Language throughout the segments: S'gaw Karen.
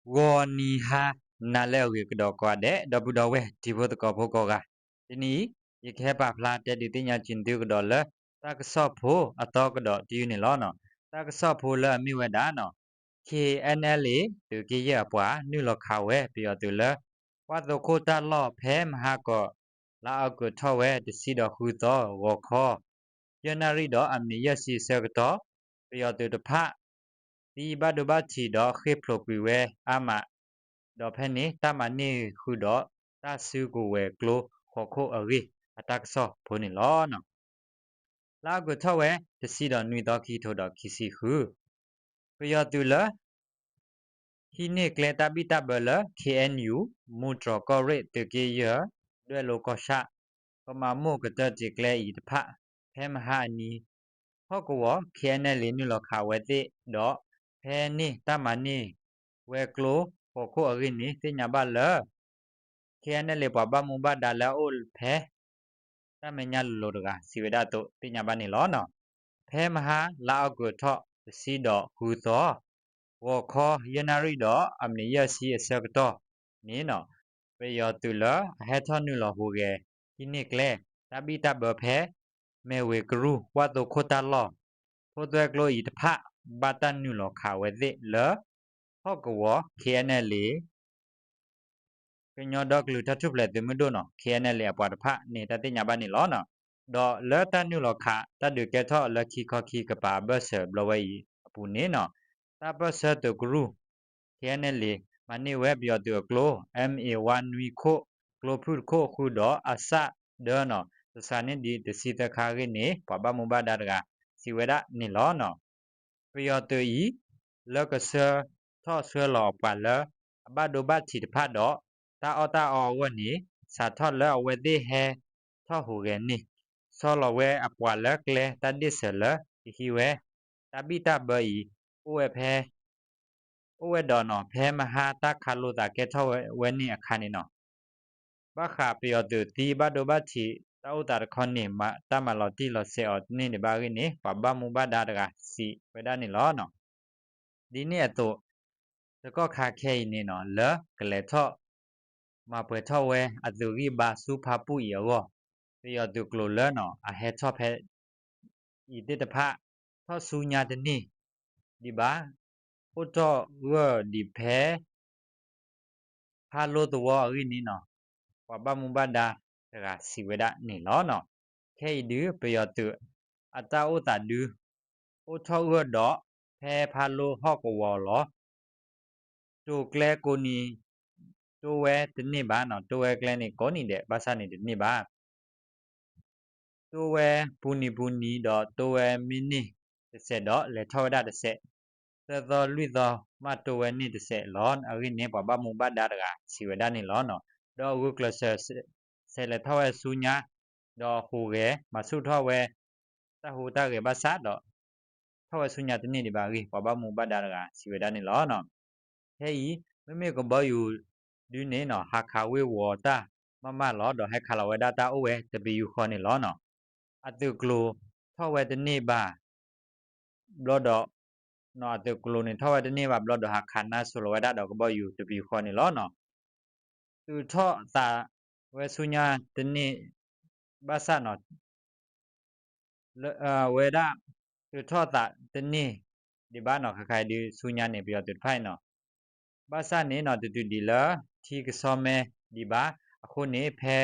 ဂီၤနံၤဟါနၤလၢအဂ့ၤကဒီးကိးဂၤဒဲး ဒီပုၢ်ဒီဝဲၢ်တံၤဖိသကိးဖိကိးဂၤ, တနံၤအံၤ ယကဟဲပာ်ဖျါတဲဒုးသ့ၣ်ညါက့ၤသုကဒီးလၢ တၢ်ကစီၣ်ဖိအသီကဒီးတယုၢ်န့ၣ်လီၤ. တၢ်ကစီၣ်ဖိလၢအမ့ၢ်ဝဲဒၣ် KNLA သုးက့ယဲၢ်အပှၤနုာ်လီၤခးဝဲ ပယီၤသုးလၢ ပှၢ်သိခိၣ်တၢ်လီၢ်ဖဲမဟါကီး လါအီကူးထီၣ်ဝဲတဆံဒီးဃုသီ ဂီၤခီ ယဲၢ်နၣ်ရံၣ်ဒီးအမံးနံးယဲၢ်ဆံအဆၢကတီၢ် ပယီၤသုးတဖၣ် သံဘၣ်ဒိဘၣ်ထံးဒီးဃ့ၢ်ဖျိးကွံာ်ဝဲအါမး, ဒီးဖဲန့ၣ် တၢ်မၤန့ၢ်ဃုာ်ဒီးတၢ်စုကဝဲၤကျိဃိးခိၣ်အဂ့ၢ် အတၢ်ကစီၣ်ဖိန့ၣ်လီၤ. လါအီကူးထီၣ်ဝဲတဆံဒီးနွံသီ ခံကထိဒီးခံဆံဃု ပယီၤသုးလၢ ဟံးန့ၢ်ကျဲတၢ်ဘံၣ်တၢ်ဘၢလၢ KNU မူတြီၤကီၢ်ရ့ၣ်သုးက့ယဲၢ် ဒွဲၣ်လိကီၢ်ဆၣ် ကမၤမိၢ်ကတၢၢ်တံာ်ကျဲအံၤတဖၣ် ဖဲမဟါအနံၤ ဟီၣ်ကဝီၤ KNLA နုာ်လီၤခးဝဲသ့ၣ်ဒီး ဖဲန့ၣ်တၢ်မၤန့ၢ်ဝဲကျိဃိးခိၣ်အဂ့ၢ်န့ၣ် သ့ၣ်ညါဘၣ်လၢ KNLA ပှၤဘၣ်မူဘၣ်ဒါလၢအအိၣ်ဖဲ တၢ်မဲာ်ညါလိၤလိၤတဂၤ စံးဝဲဒၣ်အသိး သ့ၣ်ညါဘၣ်န့ၣ်လီၤ. ဖဲမဟါလါအီကူးထီၣ်တဆံဒီးဃုသီ ဂီၤခီ ယဲၢ်နၣ်ရံၣ်ဒီးအမံးနံးယဲၢ်ဆံအဆၢကတီၢ်န့ၣ် ပယီၤသုးလၢအဟဲထီၣ်နုာ်လီၤဟူးဂဲၤ ဟံးန့ၢ်ကျဲ တၢ်ဘံၣ်တၢ်ဘၢဖဲ မဲၢ်ဝ့ၤကရူၢ် ပှၢ်သိခိၣ်တၢ်လီၢ် ဖိသွဲကျိအံၤတဖၣ် ဘၣ်တၢ်နုာ်လီၤခးဝဲသ့ၣ်လၢ ဟီၣ်ကဝီၤ KNLA ကညီဒီကလုာ်တၢ်ထူၣ်ဖျဲးသုးမုၢ်ဒိၣ်နီၤ KNLA အပှၤတဖၣ်န့ၣ် တၢ်သ့ၣ်ညါဘၣ်န့ၣ်လီၤ. ဒီးလၢတၢ်နုာ်လီၤခး တၢ်ဒုးကဲထီၣ်လၢခံခီခံကပၤအဘၢၣ်စၢၤဘျီဝဲအံၤအပူၤန့ၣ်နီၤ တၢ်ပၢၢ်ဆၢသုးကရူၢ် KNLA မၤန့ၢ်ဝဲပယီၤသုးအကျိ MA one နွံခိၣ်, ကျိဖုၣ်တခိၣ်ဃုာ်ဒီး အစၣ်ဒၢနီၤ တစှၤန့ၢ်ဒံးတဆံသၢခါအဂ့ၢ်န့ၣ် ပှၤဘၣ်မူဘၣ်ဒါတဂၤ စံးဝဲဒၣ်န့ၣ်လီၤ. ပယီၤသုးအံၤ လၢကဆှၢထီၣ်ဆှၢလီၤအပှၤလၢ အဘၣ်ဒိဘၣ်ထံးတဖၣ်ဒီး တၢ်အီၣ်တၢ်အီအဂီၢ်န့ၣ် စးထီၣ်လၢအဝဲသ့ၣ်ဟဲထီၣ်ဟူးဂဲၤန့ၣ် ဆီလီၤဝဲအပှၤလၢကျဲတၢ်ဒ့ၣ်စၢၤလၢကဟံးဝဲ တၢ်ဘံၣ်တၢ်ဘၢအံၤ အိၣ်ဝဲဖဲ အိၣ်ဝဲဒီးနီၤ ဖဲမဟါတၢ်ခးလိာ်သးကဲထီၣ်ဝဲန့ၣ်အခါန့ၣ်နီၤ ဘၣ်ဃးပယီၤသုးသံဘၣ်ဒိဘၣ်ထံးတၢ်အိၣ်သးတခီန့ၣ် တၢ်မၤလီၤတံၢ်လီၤဆဲးအီၤတန့ၢ်ဒံးဘၣ်အဂ့ၢ်န့ၣ် ပှၤဘၣ်မူဘၣ်ဒါတဂၤစံးဝဲဒၣ်န့ၣ်လီၤ. ဒ်န့ၣ်အသိး တကီၢ်ခါခဲအံၤန့ၣ်နီၤ လၢကလဲၤထီၣ် မၤပှဲၤထီၣ်ဝဲအသုးဂံၢ်ဘါဆူဖၣ်ပူၣ်အံၤအဂီၢ် ပယီၤသုးကျိၤလၢနီၤ အဟဲထီၣ်ဖဲ အံၤသ့ၣ်တဖၣ် ထီၣ်ဆူညါတန့ၢ်ဒံးဘၣ် အိၣ်ထီၣ်ဂၢၢ်ဒံးဖဲ ဖးလိသဝီအဂ့ၢ်န့ၣ်နီၤ ပှၤဘၣ်မူဘၣ်ဒါတဂၤစံးဝဲဒၣ်န့ၣ်လီၤ. ခဲအံၤဒုး ပယီၤသုးအတၢ်အိၣ်သးဒု အိၣ်ထီၣ်ဂၢၢ်ဒီးဖဲဖးလိဟီၣ်ကဝီၤလီၤ. တိၤကျဲကိးနံၤ တိၤဝဲတန့ၢ်ဘၣ်နီၤ တိၤဝဲကျဲန့ၣ်ကိးနံၤဒဲး ဘၣ်ဆၣ်န့ၣ်တန့ၢ်ဘၣ် တိၤဝဲပူၤနံၤပူၤနံၤဒီးတိၤဝဲမ့ၢ်န့ၢ်တစဲးဒီး လဲၤထီၣ်ဝဲဒၣ်တစဲး, သၢသီလွံၢ်သီမးတိၤဝဲန့ၢ်တစဲးလီၤ. အဂ့ၢ်န့ၣ် ပှၤဘၣ်မူဘၣ်ဒါတဂၤစံးဝဲဒၣ်န့ၣ်လီၤ. ဒီးအဂုာ်ကျဲးစၢး ဆဲးလဲၤထီၣ်ဝဲဆူညါ ဒီးဟူးဂဲၤ မၤဆူၣ်ထီၣ်ဝဲ တၢ်ဟူးတၢ်ဂဲၤဘၣ်ဆၣ်ဒီး ထီၣ်ဝဲဆူညါတန့ၢ်ဒံးဘၣ်အဂ့ၢ် ပှၤဘၣ်မူဘၣ်ဒါတဂၤစံးဝဲဒၣ်န့ၣ်လီၤ. ခဲအံၤ မ့မ့ၢ်ကဘီယူၤဒုန့ၣ်နီၤ ဟးခးဝ့ၤဝီၤတၢ်မးမးလီၤ ဒီးဟဲခးလီၤဝဲဒၣ်တၢ်အိၣ်ဝဲတပယူာ်ဃီန့ၣ်လီၤ. အသုးကျိၤထီၣ်ဝဲတန့ၢ်ဘၣ် ဘျီဒီး အသုးကျိၤန့ၣ်ထီၣ်ဝဲတန့ၢ်ဘၣ်ဘျီဒီး ဟးခးနါစိၤလီၤဝဲဒၣ်ဒီးကဘီယူၤတပယူာ်ဃီန့ၣ်လီၤ. သုးထီၣ်သးဝဲဆူညါတန့ၢ် ဘၣ်ဆၣ်နီၤ ဝဲဒၣ် သုးထီၣ်သးတန့ၢ်ဒံးဘၣ်နီၤ ခဲခါအံၤဒုးဆူညါန့ၣ် ပယီၤသုးတဖၣ်အံၤနီၤ ဘၣ်ဆၣ်န့ၣ်နီၤ တတုၤဒံးလၢထံကဆီမဲဒံးဘၣ် အဃိန့ၣ် ဖဲ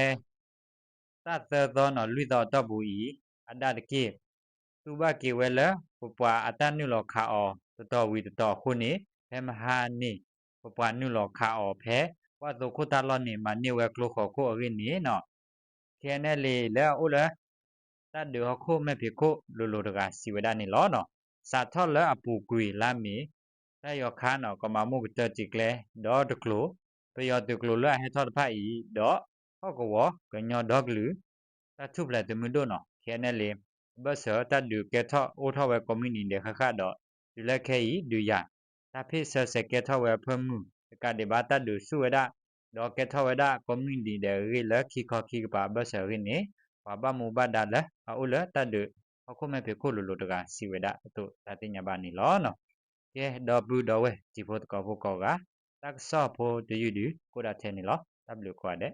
တၢ်သၢသီနီၤ လွံၢ်သီအတီၢ်ပူၤအံၤ အဒၣ်တက့ၢ် သူဘၣ်က့ၤဝဲလၢ ပပှၤအတၢ်နုာ်လီၤခးအီၤတတီၤဝံၤတတီၤအဃိန့ၣ် ဖဲမဟါန့ၣ် ပပှၤနုာ်လီၤခးအီၤဖဲ ပှၢ်သိခိၣ်တၢ်လီၢ်န့ၣ် မၤန့ၢ်ဝဲကျိဃိးခိၣ်အဂ့ၢ်န့ၣ်နီၤ KNLA လၢအအိၣ်လၢ တၢ်ဒုးဟီၣ်ခိၣ်မဲာ်ဖံးခိၣ်လိၤလိၤတဂၤစံးဝဲဒၣ်န့ၣ်လီၤ. စးထီၣ်လၢအပူၤကွံာ်လါမ့ၤ တၢ်ယီၤခါနီၤ ကမၤမိၢ်ကတၢၢ်တံာ်ကျဲဒီတကျိၤ ပယီၤသုးကျိၤလၢအဟဲထီၣ်တဖၣ်အံၤ ဒီးဟီၣ်ကဝီၤကညီဒီကလုာ် တၢ်ထူၣ်ဖျဲးသုးမုၢ်ဒိၣ်နီၤ KNLA အဘၢၣ်စၢၤတၢ်ဒုးကဲထီၣ်အိၣ်ထီၣ်ဝဲကိးမုၢ်နံၤဒဲးဃၣ်ဃၣ်ဒီး တုၤလၢခဲအံၤဒုးယၤ တၢ်ဖ့ၣ်ဆၢဆဲးကဲထီၣ်ဝဲအဖၢမုၢ် တကးဒံးဘၣ်တၢ်ဒုးဆူၣ်ဝဲဒၣ် ဒီးကဲထီၣ်ဝဲဒၣ်ကိးမုၢ်နံၤဒဲးအဂ့ၢ်လၢခံခီခံကပၤအဘၢၣ်စၢၤအဂ့ၢ်န့ၣ် ပှၤဘၣ်မူဘၣ်ဒါလၢအအိၣ်လၢတၢ်ဒုးဟီၣ်ခိၣ်မဲာ်ဖံးခိၣ်လိၤလိၤတဂၤစံးဝဲဒၣ်အသိးတၢ်သ့ၣ်ညါဘၣ်န့ၣ်လီၤ. ကဲ ဒီပုၢ်ဒီဝဲၢ်တံၤဖိသကိးဖိကိးဂၤ တၢ်ကစီၣ်ဖိတယုၢ်ဒုး ကအိၣ်ဒၣ်ထဲန့ၣ်လီၤ. တၢ်ဘျုးကိးဂၤဒဲး.